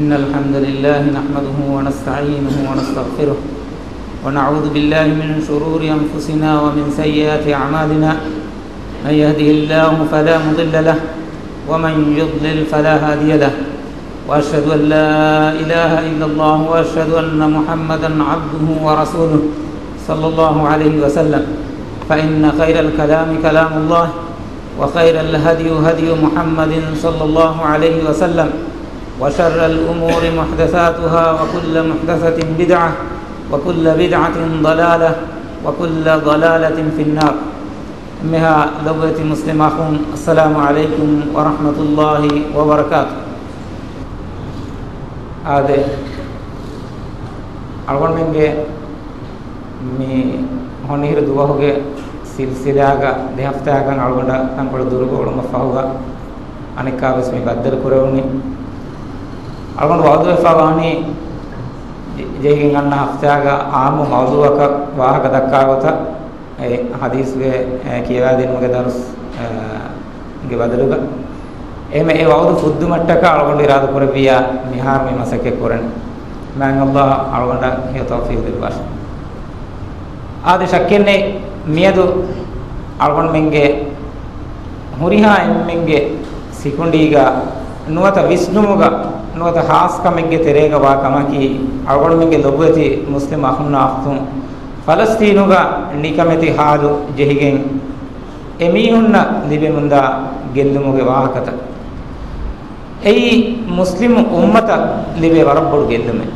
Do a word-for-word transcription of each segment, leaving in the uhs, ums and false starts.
إن الحمد لله نحمده ونستعينه ونستغفره، ونعوذ بالله من شرور أنفسنا ومن سيئات أعمالنا. من يهده الله فلا مضل له، ومن يضلل فلا هادي له. وأشهد أن لا إله إلا الله، وأشهد أن محمدا عبده ورسوله، صلى الله عليه وسلم. فإن خير الكلام كلام الله، وخير الهدي هدي محمد، صلى الله عليه وسلم. وشر الأمور محدثاتها، وكل محدثة بدعة، وكل بدعة ضلالة، وكل ضلالة في النار. އެންމެހާ ލޮބުވެތި މުސްލިމް އަޚުން، އައްސަލާމު ޢަލައިކުމް ވަރަޙްމަތުﷲި ވަބަރަކާތު. އާދެ، އަޅުގަނޑުމެންގެ މި ހޮނިހިރު ދުވަހުގެ ސިލްސިލާގަ ދެ ހަފްތާއަކަށް އަޅުގަނޑަށް ތަންކޮޅެއް ދުރުގަ އުޅުމަށް ފަހުގަ އަނެއްކާވެސް މި ބައްދަލު ކުރެވުނީ. އަޅުގަނޑު ވަޢުދުވެފަ ވާނީ ޖެ-، ޖެހިގެން އަންނަ ހަފްތާގަ އާއްމު މައުޟޫޢަކަށް ވާހަކަ ދައްކާ ގޮތަށް އެ ޙަދީޘްގެ، އެ، ކިޔަވާދިނުމުގެ ދަރުސް، އެ، ގެ ބަދަލުގަ. އެހެން އެ ވަޢުދު ފުއްދުމަށްޓަކާ އަޅުގަނޑު އިރާދަ ކުރެއްވިއްޔާ މިހާރު މި މަސައްކަތް ކުރަން. މާތް ﷲ އަޅުގަނޑަށް ހެޔޮ ތައުފީޤު ދެއްވާށި. އާދެ، ޝައްކެއްނެތް މިއަދު އަޅުގަނޑުމެންގެ ހުރިހާ އެންމެންގެ ސިކުނޑީގަ ނުވަތަ ވިސްނުމުގަ ނުވަތަ ޚާއްޞަ ކަމެއްގެ ތެރޭގަ ވާ ކަމަކީ، އަޅުގަނޑުމެންގެ ލޮބުވެތި މުސްލިމް އަޚުންނާ އަޚްތުން ފަލަސްޠީނުގަ ނިކަމެތި ޙާލު ޖެހިގެން، އެމީހުންނަށް ލިބެމުންދާ ގެއްލުމުގެ ވާހަކަތައް. އެއީ މުސްލިމް އުއްމަތަށް ލިބޭ ވަރަށް ބޮޑު ގެއްލުމެއް،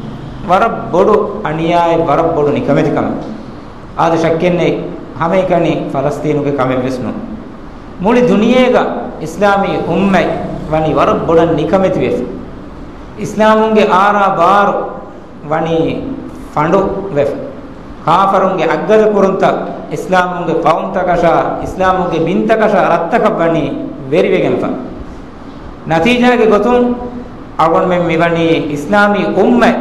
ވަރަށް ބޮޑު އަނިޔާއެއް، ވަރަށް ބޮޑު ނިކަމެތިކަމެއް. އާދެ، ޝައްކެއްނެތް ހަމައެކަނި ފަލަސްޠީނުގެ ކަމެއްވެސް ނޫން. މުޅި ދުނިޔޭގަ އިސްލާމީ އުއްމަތް ވަނީ ވަރަށް ބޮޑަށް ނިކަމެތިވެފަ. އިސްލާމުންގެ އާރާ ބާރު ވަނީ ފަނޑު ވެފަ. ކާފަރުންގެ އަށްގަދަ ކުރުންތައް އިސްލާމުންގެ ޤައުމުތަކަށާ، އިސްލާމުންގެ ބިންތަކަށާ ރަށްތަކަށް ވަނީ ވެރިވެގެންފަ. ނަތީޖާގެ ގޮތުން އަޅުގަނޑުމެން މިވަނީ އިސްލާމީ އުއްމަތް،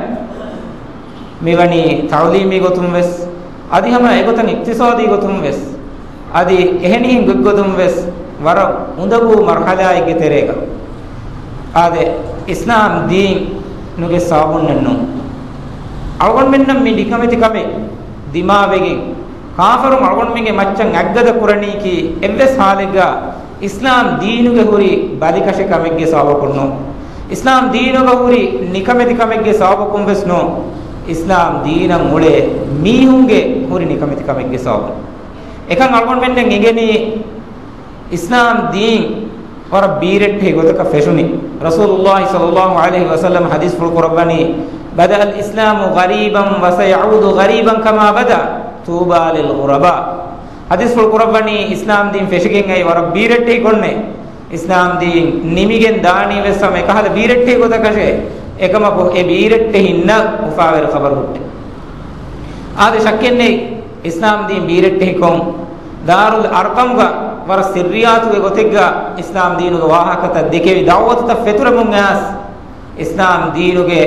މިވަނީ ތަޢުލީމީ ގޮތުން ވެސް، އަދި ހަމަ އެގޮތަށް އިޤްތިޞާދީ ގޮތުން ވެސް، އަދި އެހެނިހެން ގޮތްގޮތުން ވެސް ވަރަށް އުނދަގޫ މަރުޙަލާއެއްގެ ތެރޭގަ. އާދެ، އިސްލާމް ދީނުގެ ސަބަބުންނެއްނު. އަޅުގަނޑުމެންނަށް މި ނިކަމެތި ކަމެއް ދިމާވެގެން، ކާފަރުން އަޅުގަނޑުމެންގެ މައްޗަށް އަށްގަދަ ކުރަނީކީ އެއްވެސް ޙާލެއްގަ އިސްލާމް ދީނުގެ ހުރި ބަލިކަށި ކަމެއްގެ ސަބަބަކުން ނޫން. އިސްލާމް ދީނުގަ ހުރި ނިކަމެތި ކަމެއްގެ ސަބަބަކުން ވެސް ނޫން. އިސްލާމް ދީނަށް އުޅޭ މީހުންގެ ހުރި ނިކަމެތި ކަމެއްގެ ސަބަބުން. އެކަން އަޅުގަނޑުމެންނަށް އެނގެނީ އިސްލާމް ދީން ވަރަށް ބީރެއްޓެހި ގޮތަކަށް ފެށުނީ. ރަސޫލުﷲ ޞައްލަﷲު ޢަލައިހި ވަސައްލަމަ ޙަދީޘްފުޅު ކުރައްވަނީ، "بدأ الإسلام غريبا وسيعود غريبا كما بدأ، طوبى للغرباء." ޙަދީޘްފުޅު ކުރައްވަނީ އިސްލާމް ދީން ފެށިގެން އައީ ވަރަށް ބީރެއްޓެހި ކޮންމެ. އިސްލާމް ދީން ނިމިގެން ދާނީ ވެސް ހަމަ އެކަހަލަ ބީރެއްޓެހި ގޮތަކަށޭ. އެކަމަކު އެ ބީރެއްޓެހިންނަށް އުފާވެރި ޚަބަރު ހުއްޓޭ. އާދެ، ޝައްކެއްނެތް އިސްލާމް ދީން ބީރެއްޓެހިކޮށް، ދާރުލް އަރްޤަމްގަ ވަރަށް ސިއްރިއްޔާތުގެ ގޮތެއްގަ އިސްލާމް ދީނުގެ ވާހަކަތައް ދެކެވި، ދަޢުވަތުތައް ފެތުރެމުން އައިސް، އިސްލާމް ދީނުގެ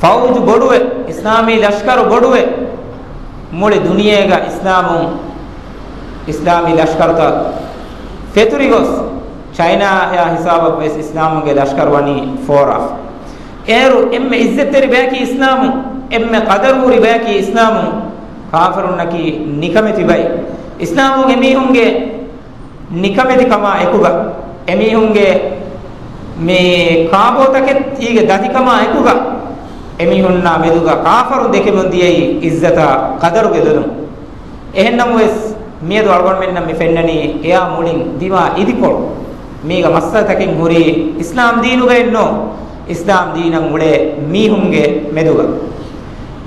ފައުޖު ބޮޑުވެ، އިސްލާމީ ލަޝްކަރު ބޮޑުވެ، މުޅި ދުނިޔޭގަ އިސްލާމުން، އިސްލާމީ ލަޝްކަރުތައް ފެތުރިގޮސް، ޗައިނާއާ ހިސާބަށްވެސް އިސްލާމުގެ ލަޝްކަރު ވަނީ ފޯރާފަ. އޭރު އެންމެ އިއްޒަތްތެރި ބަޔަކީ އިސްލާމު، އެންމެ ޤަދަރު ހުރި ބަޔަކީ އިސްލާމު. ކާފަރުންނަކީ ނިކަމެތި ބައެއް. އިސްލާމުން އެމީހުންގެ ނިކަމެތިކަމާ އެކުގަ، އެމީހުންގެ މި ކާބޯތަކެތީގެ ދަތިކަމާ އެކުގަ، އެމީހުންނާ މެދުގަ ކާފަރުން ދެކެމުން ދިޔައީ އިއްޒަތާ ޤަދަރުގެ ލޮލުން. އެހެންނަމަވެސް، މިއަދު އަޅުގަނޑުމެންނަށް މި ފެންނަނީ އެއާ މުޅިން ދިމާ އިދިކޮޅު. މީގަ މައްސަލަތަކެއް ހުރީ އިސްލާމް ދީނުގައެއްނޯ، އިސްލާމް ދީނަށް އުޅޭ މީހުންގެ މެދުގަ.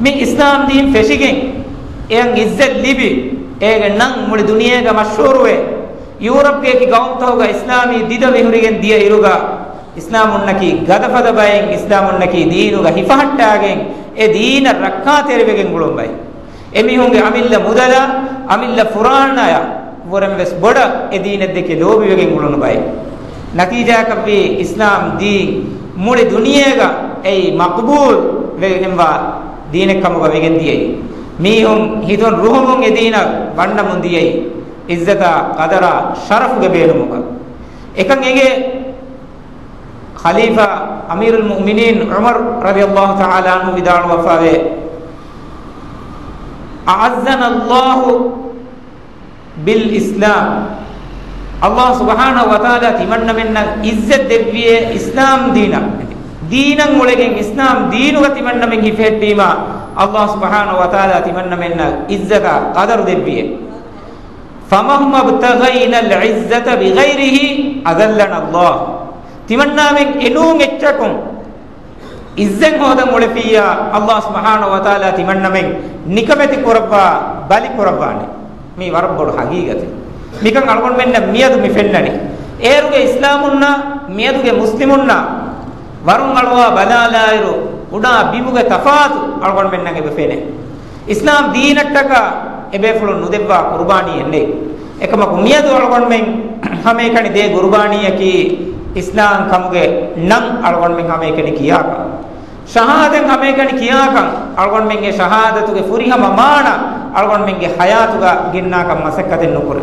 މި އިސްލާމް ދީން ފެށިގެން އެޔަށް އިއްޒަތް ލިބި، އޭގެ ނަން މުޅި ދުނިޔޭގަ މަޝްހޫރުވެ، ޔޫރަޕްގެ އެކި ޤައުމުތަކުގަ އިސްލާމީ ދިދަ މިހުރިގެން ދިޔަ އިރުގަ، އިސްލާމުންނަކީ ގަދަފަދަ ބައެއް، އިސްލާމުންނަކީ ދީނުގަ ހިފަހައްޓާގެން، އެ ދީނަށް ރައްކާތެރިވެގެން އުޅުން ބައެއް. އެމީހުންގެ އަމިއްލަ މުދަލާ، އަމިއްލަ ފުރާނަޔާ ވުރެން ވެސް ބޮޑަށް އެ ދީނެއްދެކެ ލޯބިވެގެން އުޅުނު ބައެއް. ނަތީޖާއަކަށްވީ، އިސްލާމް ދީން މުޅި ދުނިޔޭގަ އެއީ މަޤްބޫލް ވެގެންވާ ދީނެއްކަމުގަ ވެގެން ދިޔައީ. މީހުން ހިތުން ރުހުމުން އެ ދީނަށް ވަންނަމުން ދިޔައީ، އިއްޒަތާ ޤަދަރާ ޝަރަފުގެ ބޭނުމުގަ. އެކަން އެނގޭ، ޚަލީފާ އަމީރުލް މުއުމިނީން ޢުމަރު ރަޟިޔަﷲ ތަޢާލާ ޢަންހު ވިދާޅުވެފަވޭ، أعزنا الله بالإسلام. ﷲ ސުބްޙާނަހޫ ވަތަޢާލާ ތިމަންނަމެންނަށް ޢިއްޒަތް ދެއްވިއޭ އިސްލާމް ދީނަށް. ދީނަށް އުޅެގެން އިސްލާމް ދީނުގަ ތިމަންނަމެން ހިފެހެއްޓީމާ، ﷲ ސުބްޙާނަހޫ ވަތަޢާލާ ތިމަންނަމެންނަށް ޢިއްޒަތާ ޤަދަރު ދެއްވިއޭ. فمهما ابتغينا العزة بغيره أذلنا الله. ތިމަންނާމެން އެނޫން އެއްޗަކުން ޢިއްޒަތް ހޯދަން އުޅެފިއްޔާ، ﷲ ސުބްޙާނަހޫ ވަތަޢާލާ ތިމަންނަމެން ނިކަމެތި ކުރައްވާ، ބަލި ކުރައްވާނެ. މީ ވަރަށް ބޮޑު ޙަޤީޤަތެއް. މިކަން އަޅުގަނޑުމެންނަށް މިއަދު މި ފެންނަނީ. އޭރުގެ އިސްލާމުންނާ މިއަދުގެ މުސްލިމުންނާ ވަރުން އަޅުވާ ބަލާލާއިރު، ކުޑާ ބިމުގެ ތަފާތު އަޅުގަނޑުމެންނަށް އެބަ ފެނޭ. އިސްލާމް ދީނަށްޓަކާ އެބޭފުޅުން ނުދެއްވާ ޤުރުބާނީއެއް ނެތް. އެކަމަކު، މިއަދު އަޅުގަނޑުމެން ހަމައެކަނި ދޭ ޤުރުބާނީއަކީ އިސްލާމް ކަމުގެ ނަން އަޅުގަނޑުމެން ހަމައެކަނި ކިޔާކަން. ޝަހާދަތް ހަމައެކަނި ކިޔާކަން، އަޅުގަނޑުމެންގެ ޝަހާދަތުގެ ފުރިހަމަ މާނަ އަޅުގަނޑުމެންގެ ޙަޔާތުގަ ގެންނާކަން މަސައްކަތެއް ނުކުރޭ.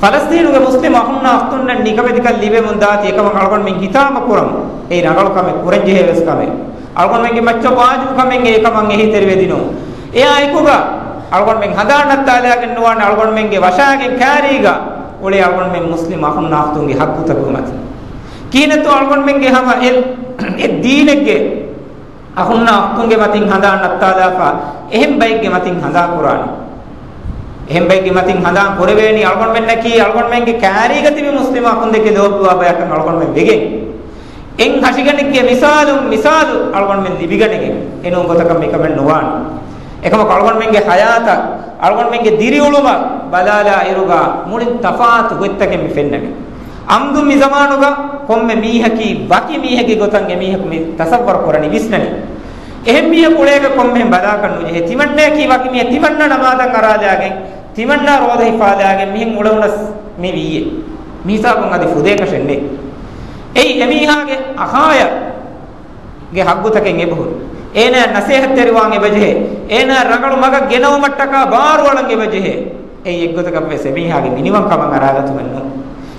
ފަލަސްޠީނުގެ މުސްލިމް އަޚުންނާ އުޚްތުންނަށް ނިކަމެތިކަން ލިބެމުން ދާތީ އެކަމަށް އަޅުގަނޑުމެން ހިތާމަ ކުރަމު. އެއީ ރަނގަޅު ކަމެއް، ކުރަންޖެހޭ ވެސް ކަމެއް. އަޅުގަނޑުމެންގެ މައްޗަށް ވާޖިބު ކަމެއް އެކަމަށް އެހީތެރިވެދިނު. އެއާ އެކުގަ އަޅުގަނޑުމެން ހަނދާން ނައްތާލާގެން ނުވާނެ، އަޅުގަނޑުމެންގެ ވަށާގެން ކާރީގަ އުޅޭ އަޅުގަނޑުމެން މުސްލިމް އަޚުންނާ އުޚްތުންގެ ޙައްޤުތަކުގެ މަތިން. ކިހިނެއްތޯ އަޅުގަނޑުމެންގެ ހަމަ އެ، އެ ދީނެއްގެ އަޚުންނާ އުޚްތުންގެ މަތިން ހަނދާން ނައްތާލާފަ، އެހެން ބައެއްގެ މަތިން ހަނދާން ކުރާނެ. އެހެން ބައެއްގެ މަތިން ހަނދާން ކުރެވޭނީ، އަޅުގަނޑުމެންނަކީ އަޅުގަނޑުމެންގެ ކާރީގަ ތިބި މުސްލިމް އަޚުންދެކެ ލޯބިވާ ބަޔަކަށް އަޅުގަނޑުމެން ވެގެން. އެއް ހަށިގަނޑެއްގެ މިސާލުން މިސާލު އަޅުގަނޑުމެން ލިބިގަނެގެން. އެނޫން ގޮތަކަށް މިކަމެއް ނުވާނެ. އެކަމަކު އަޅުގަނޑުމެންގެ ޙަޔާތަށް، އަޅުގަނޑުމެންގެ ދިރިއުޅުމަށް ބަލާލާ އިރުގަ މުޅިން ތަފާތު ގޮތްތަކެއް މި ފެންނަނީ. އަމްދު މި ޒަމާނުގަ ކޮންމެ މީހަކީ ވަކި މީހެއްގެ ގޮތަށް އެމީހަކު މި ތަޞައްވަރު ކުރަނީ ވިސްނަނީ. އެހެން މީހަކު އުޅޭކަށް ކޮންމެހެން ބަލާކަށް ނުޖެހޭ. ތިމަންނައަކީ ވަކި މީހެއް، ތިމަންނަ ނަމާދަށް އަރާލާގެން، ތިމަންނަ ރޯދަ ހިފާލާގެން މިހެން އުޅެވުނަސް މި ވިއްޔެ. މި ހިސާބުން އަދި ފުދޭކަށެއް ނެތް. އެއީ އެމީހާގެ އަޚާޔަށް ގެ ޙައްޤުތަކެއް އެބަހުރި. އޭނާ ނަސޭހަތްތެރިވާން އެބަޖެހޭ. އޭނާ ރަނގަޅު މަގަށް ގެނައުމަށްޓަކާ ބާރުއަޅަން އެބަޖެހޭ. އެއީ އެއްގޮތަކަށްވެސް އެމީހާގެ މިނިވަންކަމަށް އަރާގަތުމެއް ނޫން.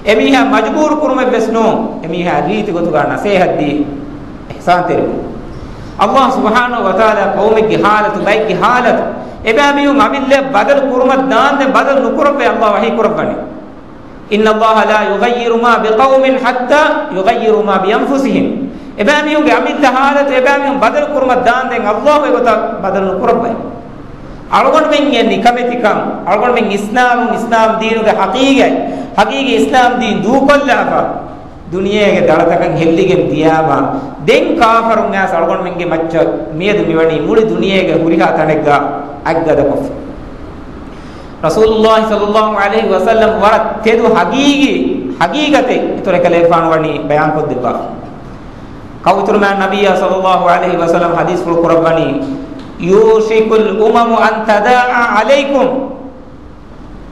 އެމީހާ މަޖުބޫރު ކުރުމެއްވެސް ނޫން. އެމީހާ ރީތި ގޮތުގަ ނަސޭހަތްދީ އިޙްސާންތެރިވުން. ﷲ ސުބްޙާނަހޫ ވަތަޢާލާ ޤައުމެއްގެ ޙާލަތު، ބައެއްގެ ޙާލަތު، އެބައިމީހުން އަމިއްލައަށް ބަދަލު ކުރުމަށް ދާންދެން ބަދަލު ނުކުރައްވައި ﷲ ވަޙީ ކުރައްވަނީ. إن الله لا يغير ما بقوم حتى يغيروا ما بأنفسهم. އެބައިމީހުންގެ އަމިއްލަ ޙާލަތު އެބައިމީހުން ބަދަލު ކުރުމަށް ދާންދެން ﷲ އެގޮތަށް ބަދަލު ނުކުރައްވައި. އަޅުގަނޑުމެންގެ ނިކަމެތިކަން، އަޅުގަނޑުމެން އިސްލާމުން، އިސްލާމް ދީނުގެ ޙަޤީޤަތް، ޙަޤީޤީ އިސްލާމް ދީން ދޫކޮށްލާފަ، ދުނިޔޭގެ ދަޅަތަކަށް ހެއްލިގެން ދިޔާމަ، ދެން ކާފަރުން އައިސް އަޅުގަނޑުމެންގެ މައްޗަށް މިއަދު މިވަނީ މުޅި ދުނިޔޭގެ ހުރިހާ ތަނެއްގަ އަތްގަދަކޮށްފަ. ރަސޫލުﷲ ޞައްލަﷲ ޢަލައިހި ވަސައްލަމް ވަރަށް ތެދު ޙަޤީޤީ، ޙަޤީޤަތެއް އިތުރު އެކަލޭގެފާނު ވަނީ ބަޔާންކޮށްދެއްވާފަ. ކައުތުރުމާ ނަބިއްޔާ ޞައްލަﷲ ޢަލައިހި ވަސައްލަމް ޙަދީޘްފުޅު ކުރައްވަނީ، يوشك الأمم أن تداعى عليكم.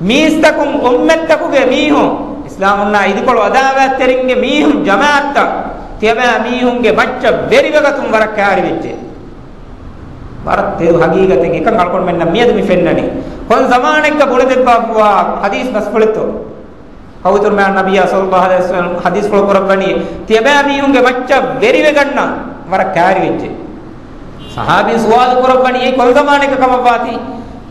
މީސްތަކުން، އުއްމަތްތަކުގެ މީހުން، އިސްލާމުންނާ އިދިކޮޅު އަދާވާތްތެރިންގެ މީހުން، ޖަމާޢަތްތައް ތިޔަބައިމީހުންގެ މައްޗަށް ވެރިވެގަތުން ވަރަށް ކާރިވެއްޖެ. ވަރަށް ތެދު ޙަޤީޤަތެއް އެކަން އަޅުގަނޑުމެންނަށް މިއަދު މި ފެންނަނީ. ކޮން ޒަމާނެއްގަ ބުނެދެއްވާފަވާ ޙަދީޘް ބަސްފުޅެއްތޯ؟ ކައުތުރުމާ ނަބިއްޔާ ޞައްލަﷲ ޢަލައިހި ވަސައްލަމް ޙަދީޘްފުޅު ކުރައްވަނީ، ތިޔަބައިމީހުންގެ މައްޗަށް ވެރިވެގަންނަން ވަރަށް ކާރިވެއްޖެ. ޞަޙާބީން ސުވާލު ކުރައްވަނީ، އެއީ ކޮން ޒަމާނެއްގެ ކަމަށްވާތީ؟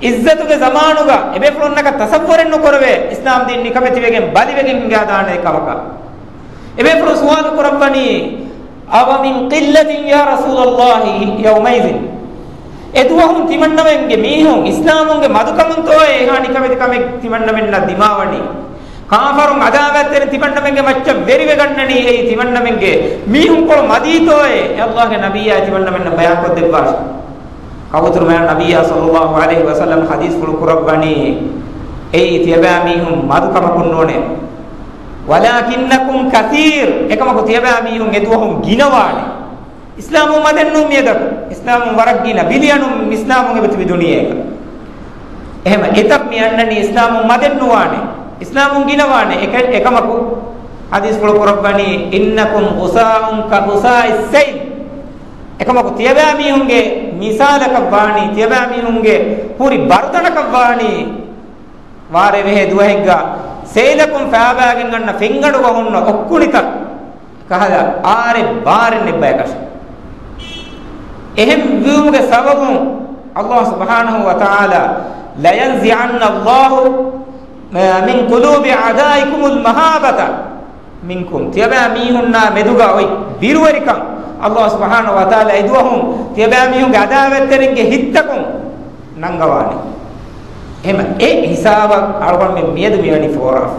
ޢިއްޒަތުގެ ޒަމާނުގަ އެބޭފުޅުންނަކަށް ތަޞައްވަރެއް ނުކުރެވޭ، އިސްލާމް ދީން ނިކަމެތިވެގެން ބަލިވެގެން ހިނގާދާނެ ކަމަކަށް. އެބޭފުޅުން ސުވާލު ކުރައްވަނީ، أومن قلة يا رسول الله يومئذ. އެދުވަހުން ތިމަންނަމެންގެ މީހުން އިސްލާމުންގެ މަދުކަމުންތޯއޭ އެހާ ނިކަމެތި ކަމެއް ތިމަންނަމެންނަށް ދިމާވަނީ؟ ކާފަރުން އަދާވާތްތެރިން ތިމަންނަމެންގެ މައްޗަށް ވެރިވެގަންނަނީ އެއީ ތިމަންނަމެންގެ މީހުންކޮޅު މަދީތޯއޭ؟ އެ ﷲގެ ނަބިއްޔާ ތިމަންނަމެންނަށް ބަޔާންކޮށްދެއްވާށި. ކައުތުރުމާ ނަބިއްޔާ ޞައްލަﷲ ޢަލައިހި ވަސައްލަމް ޙަދީޘްފުޅު ކުރައްވަނީ، އެއީ ތިޔަބައިމީހުން މަދުކަމަކުން ނޫނޭ. ولكنكم كثير، އެކަމަކު ތިޔަބައިމީހުން އެދުވަހުން ގިނަވާނެ. އިސްލާމުން މަދެއް ނޫން މިއަދަކު. އިސްލާމުން ވަރަށް ގިނަ، ބިލިއަނުން އިސްލާމުން އެބަތިބި ދުނިޔޭގަ. އެހެމަ އެތައް މި އަންނަނީ އިސްލާމުން މަދެއް ނުވާނެ. އިސްލާމުން ގިނަވާނެ. އެކަ-، އެކަމަކު ޙަދީޘްފުޅު ކުރައްވަނީ، إنكم غثاء كغثاء السيل. އެކަމަކު ތިޔަބައިމީހުންގެ މިސާލަކަށް ވާނީ، ތިޔަބައިމީހުންގެ ހުރި ބަރުދަނަކަށް ވާނީ، ވާރޭ ވެހޭ ދުވަހެއްގަ ސެއިލަކުން ފާބާގެން އަންނަ ފެންގަނޑުގަ ހުންނަ އޮއްކުނިތައް. ކަހަލަ އާރެއް ބާރެއް ނެއްބަޔަކަށް. އެހެން ވީމުގެ ސަބަބުން އައްލާހު ސުބްޙާނަހު ވަތަޢާލާ، "لَيَنزِعَنَّ اللَّهُ مِنْ قُلُوبِ أَعْدَائِكُمُ الْمَهَابَةَ مِنْكُمْ." ތިޔަބައިމީހުންނާ މެދުގަ އޮތް ބިރުވެރިކަން އައްލާހު ސުބްޙާނަހު ވަތަޢާލާ އެދުވަހުން ތިޔަބައިމީހުންގެ އަދާވަތްތެރިންގެ ހިތްތަކުން ނަންގަވާނެ. އެހެމަ އެ ހިސާބަށް އަޅުގަނޑުމެން މިއަދު މިވަނީ ފޯރާފަ.